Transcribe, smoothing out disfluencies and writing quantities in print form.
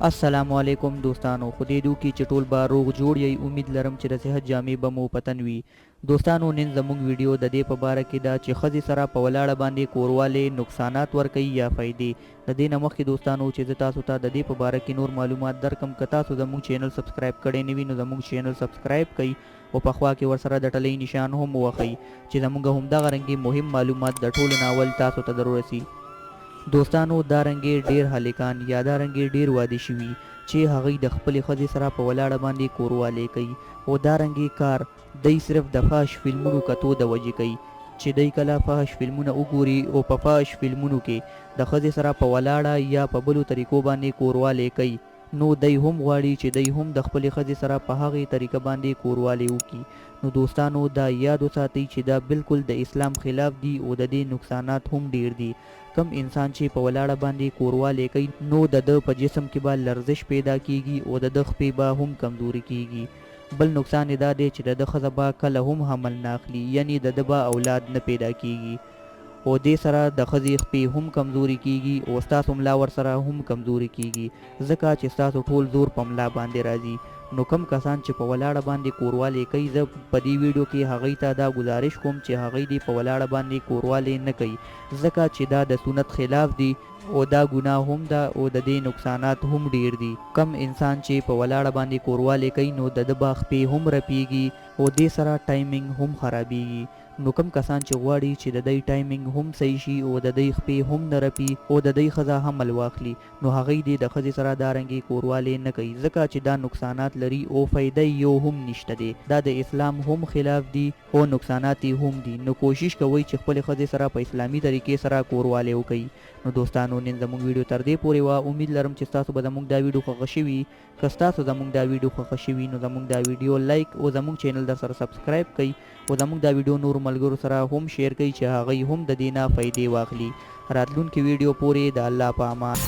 السلام علیکم دوستانو خدای دې وکړي چې ټول به روغ جوړ یئ امید لرم چې د صحت جامې به مو په تن وي دوستانو نن زموږ ویډیو د دې په باره کې ده چې ښځې سره په ولاړه باندې کوروالی نقصانات ورکوي یا فایدې د دې نه مخکې دوستانو چې زه تاسو ته د دې په باره کې نور معلومات درکړم که تاسو زموږ چینل سبسکرایب کړی نه وي نو زموږ چینل سبسکرایب کړئ او په خوا کې ورسره د ټلۍ نشان هم ووهئ چې زموږ همدغه رنګې مهم معلومات د ټولو نه اول تاسو ته درورسي. دوستانو دا رنګې ډېر هلکان یا دا رنګې ډېر واده شوي چې هغوی د خپلې ښځې سره په ولاړه باندې کوروالی کوي او دا رنګې کار دی صرف د فحش فلمونو کتو د وجې کوي چې دی کله فحش فلمونه وګوري او په فحش فلمونو کې د ښځې سره په ولاړه یا په بلو طریقو باندې کوروالی کوي نو دی هم غواړي چې دی هم د خپلې ښځې سره په هغې طریقه باندې کوروالی وکړي نو دوستانو دا یاد وساتئ چې دا بلکل د اسلام خلاف دي او د دې نقصانات هم ډیر دي کوم انسان چې په ولاړه باندې کوروالی کوي نو د ده په جسم کې به لرزش پیدا کیږي او د ده خپې به هم کمزوري کیږي بل نقصان یې دا دی چې د ده ښځه به کله هم حمل نه اخلي یعنی د ده به اولاد نه پیدا کیږي او دې سره د ښځې خپې هم کمزورې کیږي او ستاسو ملا ورسره هم کمزورې کیږي ځکه چې ستاسو ټول زور په ملا باندې راځي نو کوم کسان چې په ولاړه باندې کوروالی کوي زه په دې ویډیو کې هغوی ته دا ګزارش کوم چې هغوی دې په ولاړه باندې کوروالی نه کوي ځکه چې دا د سنت خلاف دي او دا ګناه هم ده او د دې نقصانات هم ډیر دي کوم انسان چې په ولاړه باندې کوروالی کوي نو د ده به خپې هم رپیږي او دې سره ټایمنګ هم خرابیږي نو کوم کسان چې غواړي چې د دی ټایمنګ هم صحیح شي او د دی خپې هم نه رپي او د دی ښځه حمل واخلي نو هغوی دې د ښځې سره دا رنګې کوروالی نه کوي ځکه چې دا نقصانات لري او فایده یې یو هم نشته دی دا د اسلام هم خلاف دي او نقصانات یې هم دي نو کوشش کوئ چې خپلې ښځې سره په اسلامي طریقې سره کوروالی وکړئ نو دوستانو نن زموږ ویډیو تر دې پورې وه امید لرم چې ستاسو به زموږ دا ویډیو خوښه شوي که ستاسو زموږ دا ویډیو خوښه شوي نو زموږ دا ویډیو لایک او زموږ چینل درسره سبسکرایب کړئ او زموږ دا ویډیو نورو ملګرو سره هم شیر کړئ چې هغوی هم ددې نه فایدې واخلي راتلونکې ویډیو پورې د الله په امان.